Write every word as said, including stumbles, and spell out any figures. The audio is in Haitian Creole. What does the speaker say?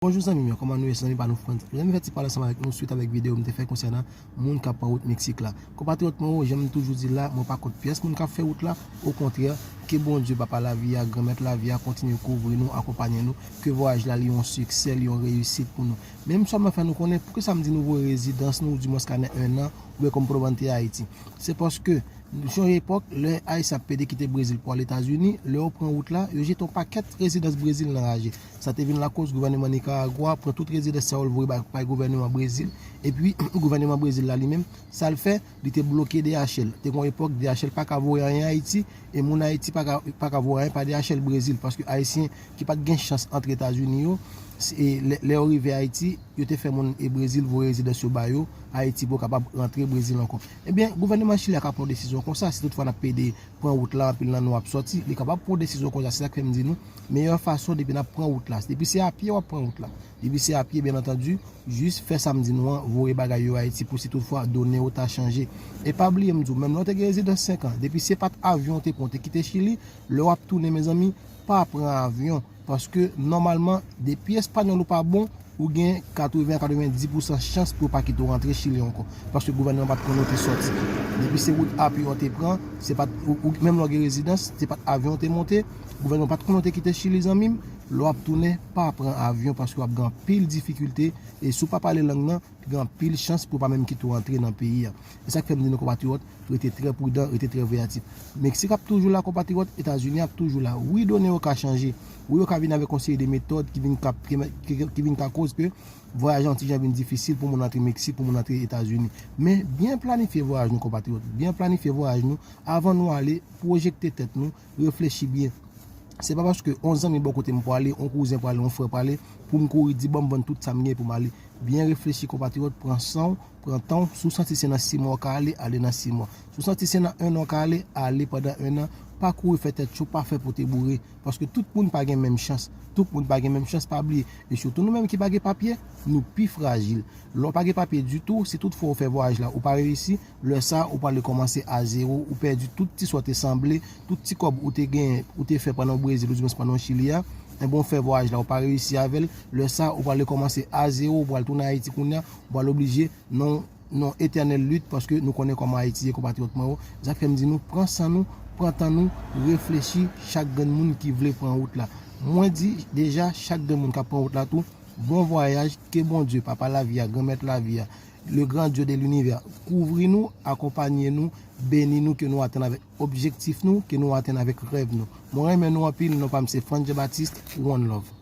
Bonjou zanmi m yo, kòman nou ye? Se zanmi pa nou Frantz. Jodi a m fè ti pale ansanm avèk nou swit avèk videyo m te fè konsènan moun k ap pran wout Meksik la. Konpatriyòt mwen yo, jan m toujou di l la, mwen pa kont pyès moun k ap fè wout la. Okontrè, ke Bondye, Papa lavi a, Granmèt lavi a, kontinye kouvri nou, akonpaye nou, ke vwayaj la li yon siksè, li yon reyisit pou nou. Men m sèlman fè nou konnen, poukisa m di nou voye rezidans nou, oudimwens kanè en an, oubyen kòm pwovante Ayiti. Se paske, nou sonje epòk, lè Ayisyen ap pede kite Brezil pou al Etazini, lè yo pran wout la, yo jete yon pakèt rezidans Brezil nan raje. Sa te vin lakoz gouvènman Nikaragwa pran tout rezidans sa yo, l voye bay, bay gouvènman Brezil. Epi, gouvènman Brezil la li menm, sa l fè, li te bloke D H L. Te gen yon epòk, D H L pa ka voye anyen Ayiti, e moun Ayiti pa ka, pa ka voye anyen pa D H L Brezil, paske Ayisyen ki pa t gen chans antre Etazini yo, se, lè, lè yo rive Ayiti, yo te fè moun e Brezil voye rezidans yo ba yo, Ayiti pou yo kapab rantre Brezil ankò. Ebyen, gouvènman Chili a ka pran yon desizyon konsa, si toutfwa n ap pede pran wout la, anpil nan nou ap sòti, li kapab pran yon desizyon konsa, se sa k fè m di nou, meyè fason depi n ap pran wout la, depi se a pye w ap pran wout la, depi se a pye, byen antandi, jis fè sa m di nou an, voye bagay yo Ayiti pou si toutfwa done yo ta chanje. E pa bliye m di w, menm lè w te gen rezidans senk an, depi se pa t avyon w te pran w te kite Chili, lè w ap tounen, mezanmi, pa pran avyon. Paske, nòmalman, depi espanyòl ou pa bon, ou gen katreven a katrevendiz pousan chans pou yo pa kite w rantre Chili ankò. Paske gouvènman pa t konnen w te sòti. Depi se wout a pye w te pran, se pa t, ou, ou, menm lè w gen rezidans, se pa t avyon w te monte, gouvènman pa t konnen w te kite Chili, zanmi m, lè w ap tounen, pa pran avyon paske w ap gen anpil difikilte, e si w pa pale lang nan, gen anpil chans pou yo pa menm kite w antre nan peyi a. E sa k fè m di nou konpatriyòt, rete trè pridan, rete trè veyatif. Meksik ap toujou la konpatriyòt, Etazini ap toujou la. Wi, done yo ka chanje. Wi, yo ka vin avèk yon seri de metòd ki vin ka, ki, ki, ki vin ka koz ke vwayaj an ti jan vin difisil pou moun antre Meksik, pou moun antre Etazini. Men byen planifye vwayaj nou konpatriyòt, byen planifye vwayaj nou. Avan nou ale, pwojekte tèt nou, reflechi byen. Se pa paske yon zanmi bò kote m pwale, yon kouzen pwale, yon frè pwale, pou m kouri di, "Ban m vann tout sa m gen pou m ale." Byen reflechi, konpatriyòt, pran san w, pran tan w. Si w santi se nan sis mwa w ka ale, ale nan sis mwa. Si w santi se nan en an w ka ale, ale pandan en an. Pa kouri fè tèt cho, pa fè pote boure. Paske tout moun pa gen menm chans. Tout moun pa gen menm chans, pa bliye. E sitou nou menm ki pa gen papye, nou pi frajil. Lè w pa gen papye ditou, si toutfwa w fè vwayaj la, ou pa reyisi, lè sa a, ou pral rekòmanse a zewo, ou pèdi tout ti sa w te sanble, tout ti kòb ou te genyen, ou te fè pandan w Brezil, oudimwens pandan w Chili a, enben w fè vwayaj la, ou pa reyisi avè l, lè sa a, ou pral rekòmanse a zewo, ou pral tounen Ayiti kounye a, ou pral oblije nan, nan etènèl lit, paske nou konnen kòman Ayiti ye, konpatriyòt mwen yo. Sa k fè m di nou, pran san nou, pran tan nou, reflechi, chak grenn moun ki vle pran wout la. Mwen di deja, chak grenn moun k ap pran wout la tou, bon vwayaj, ke Bondye, Papa lavi a, Granmèt lavi a, le grand Dieu de l'univers, kouvri nou, akonpaye nou, beni nou, ke nou atenn avèk objektif nou, ke nou atenn avèk rèv nou. Mwen renmen nou anpil, non pa m se Frantz Jean Baptiste, one love.